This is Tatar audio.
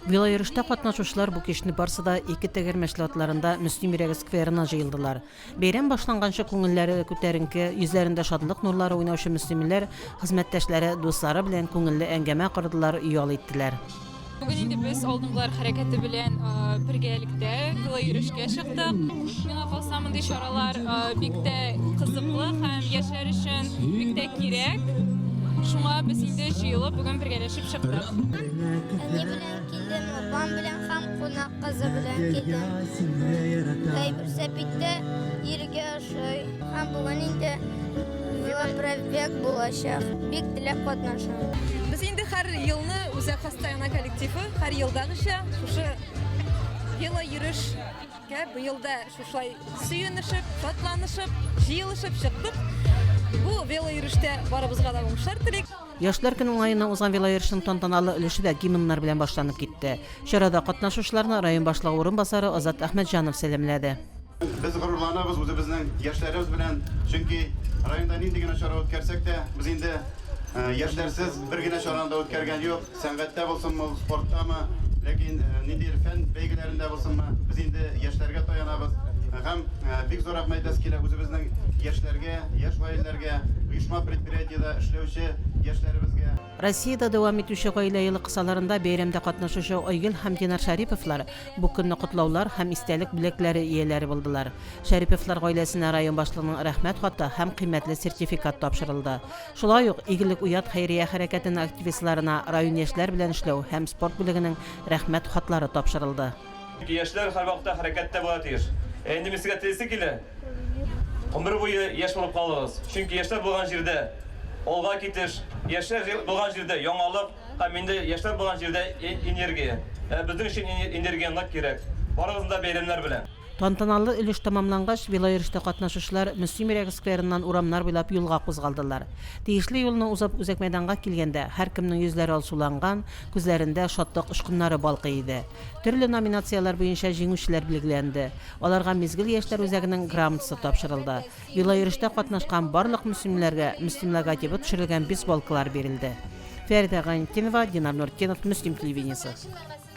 Велойөрештә катнашучылар бу кичне барсы да ике тәгәрмәчле атларында Мөслим йөрәге скверына җыелдылар. Бәйрәм башланганчы күңелләре күтәренке, йөзләрендә шатлык нурлары уйнаучы мөслимлеләр хезмәттәшләре, дуслары белән күңелле әңгәмә кордылар, ял иттеләр. Бүген инде без Алдынгылар хәрәкәте белән бергәлектә велойөрешкә чыктык. Миңа калса, мондый чаралар бик тә кызыклы һәм яшьләр өчен бик тә кирәк. Шуңа без инде җыелып бүген бергәләшеп чыктык. Әни белән килдем, апам белән һәм кунак кызы белән килдем. Велосипедта йөрергә ошый. Һәм бүген инде велопробег булачак. Бик теләп катнашам. Без инде һәр елны Үзәк хастаханә коллективы һәр елдагыча шушы велойөрешкә быел да шушылай сөенешеп, шатланышып, җыелышып чыктык. Бу велойөрештә барыбызга да уңышлар телик. Яшьләр көне уңаеннан узган велойөрешнең тантаналы өлеше дә гимннар белән башланып китте. Чарада катнашучыларны район башлыгы урынбасары Азат Әхмәтҗанов сәламләде. Без горурланабыз үзебезнең яшьләребез белән, чөнки районда нинди генә чара үткәрсәк тә, без инде яшьләрсез бер генә чараны да үткәргән юк. Сәнгатьтә булсынмы ул, спорттамы, ләкин ниндидер фән бәйгеләрендә булсынмы, без инде яшьләргә таянабыз. Һәм бик зур рәхмәт әйтәсе килә үзебезнең яшьләргә, яшь гаиләләргә, оешма-предприятиедә эшләүче яшьләребезгә. Россиядә дәвам итүче Гаилә елы кысаларында бәйрәмдә катнашучы Айгөл һәм Динар Шәриповлар бу көнне котлаулар һәм истәлек бүләкләре ияләре булдылар. Шәриповлар гаиләсенә район башлыгының Рәхмәт хаты һәм кыйммәтле сертификат тапшырылды. Шулай ук Игелек уят хәйрия хәрәкәтенең активистларына район яшьләр белән эшләү һәм спорт бүлегенең Рәхмәт хатлары тапшырылды. Чөнки яшьләр һәрвакытта хәрәкәттә булырга тиеш. Ә инде мин сезгә телисе килә, гомер буе яшь булып калыгыз. Чөнки яшьләр булган җирдә алга китеш, яшьләр булган җирдә яңалык һәм инде яшьләр булган җирдә энергия. Ә безнең өчен энергия нык кирәк. Барыгызны да бәйрәмнәр белән! Тантаналы өлеш тәмамлангач, велойөрештә катнашучылар Мөслим йөрәге скверыннан урамнар буйлап юлга кузгалдылар. Тиешле юлны узып үзәк мәйданга килгәндә, һәркемнең йөзләре алсуланган, күзләрендә шатлык очкыннары балкый иде. Төрле номинацияләр буенча җиңүчеләр билгеләнде. Аларга Мизгел яшьләр үзәгенең грамотасы тапшырылды. Велойөрештә катнашкан барлык мөслимләргә Мөслим логотибы төшерелгән бейсболкалар бирелде. Фәридә Гайнетдинова, Динар Нуртдинов, Мөслим телевидениесе.